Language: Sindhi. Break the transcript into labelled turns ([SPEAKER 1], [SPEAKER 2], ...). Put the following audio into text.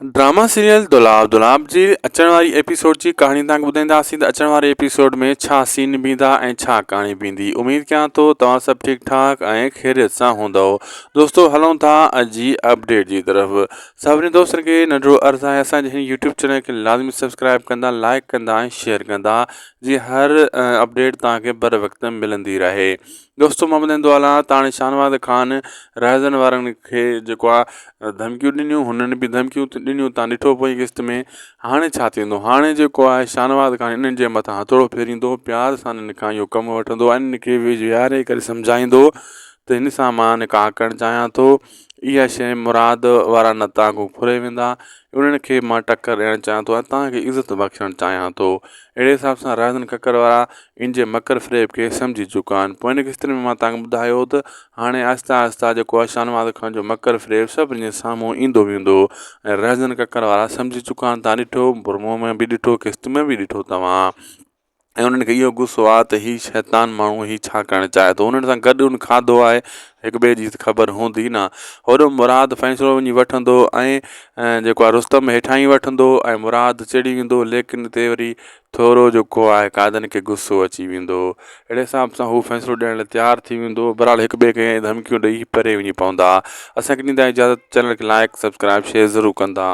[SPEAKER 1] ڊراما سيريل دولاب دولاب جي اچڻ واري ايپيسوڊ جي ڪهاڻي توهان کي ٻڌائينداسين ته اچڻ واري ايپيسوڊ ۾ ڇا سين بيندا ۽ ڇا ڪهاڻي بيندي اميد ڪيان ٿو توهان سڀ ٺيڪ ٺاڪ ۽ خيريت سان هوندؤ دوستو هلون ٿا اڄ جي اپڊيٽ جي طرف سڀني دوستن کي ننڍڙو عرض آهي اسان جي هن يوٽيوب چينل کي لازمي سبسڪرائب ڪندا لائڪ ڪندا ۽ شيئر ڪندا جي هر اپڊيٽ توهان کي بر وقت ملندي رهي دوستو مان ٻڌائيندو هلان ته هاڻي شاهنواز خان رهزن وارن کي جيڪو آ ڌمڪيون ڏنيون هنن به ڌمڪيون ڏنيون تان ڏٺو پوئين قسط ۾ هاڻي ڇا ٿيندو هاڻي جيڪو آهي شاهنواز خان انهن جي مٿان هٿوڙو ڦيريندو پيار سان انهن کان اهو ڪم وٺندو ۽ انهن کي ويهاري ڪري سمجهائيندو ته هن سان مان نڪاح ڪرڻ چاهيان ٿو اها شيء مراد وارا نه توهان کان ڦري ويندا انهن کي مان ٽڪر ڏيڻ چاهيان ٿو ۽ توهان کي عزت بخشڻ چاهيان ٿو اهڙي حساب سان رهزن ڪڪر وارا ان جي مڪر فريب کي سمجهي چڪا آهن پوئين قسطن ۾ مان توهان کي ٻڌايو ته هاڻي آهستي آهستي جيڪو آهي شاهنواز خان جو مڪر فريب سڀني جي سامهون ايندو ويندو ۽ رهزن ڪڪر وارا سمجهي چڪا آهن توهان ڏٺو پرومو ۾ به ڏٺو قسط ۾ به ڏٺو توهان ۽ انهن کي اهو غصو آهي ته هي شيطان ماڻهو هي ڇا ڪرڻ چاهي ٿو انهن سان گڏ ان کاڌو آهي هڪ ٻئي جي خبر هوندي نه هوڏو مراد فيصلو وڃي وٺندو ۽ جيڪو آهي رستم هيٺان ئي وٺندو ۽ مراد چڙي ويندو ليڪن هتي وري ٿورو جيڪو آهي قادن کي غصو اچي ويندو اهڙي حساب سان هو فيصلو ڏيڻ لاء تيار ٿي ويندو بهرحال هڪ ٻئي کي ڌمڪيون ڏئي پري وڃي پوندا اسان کي ڏيندا اجازت چينل کي لائڪ سبسڪرائب شيئر ضرور ڪندا.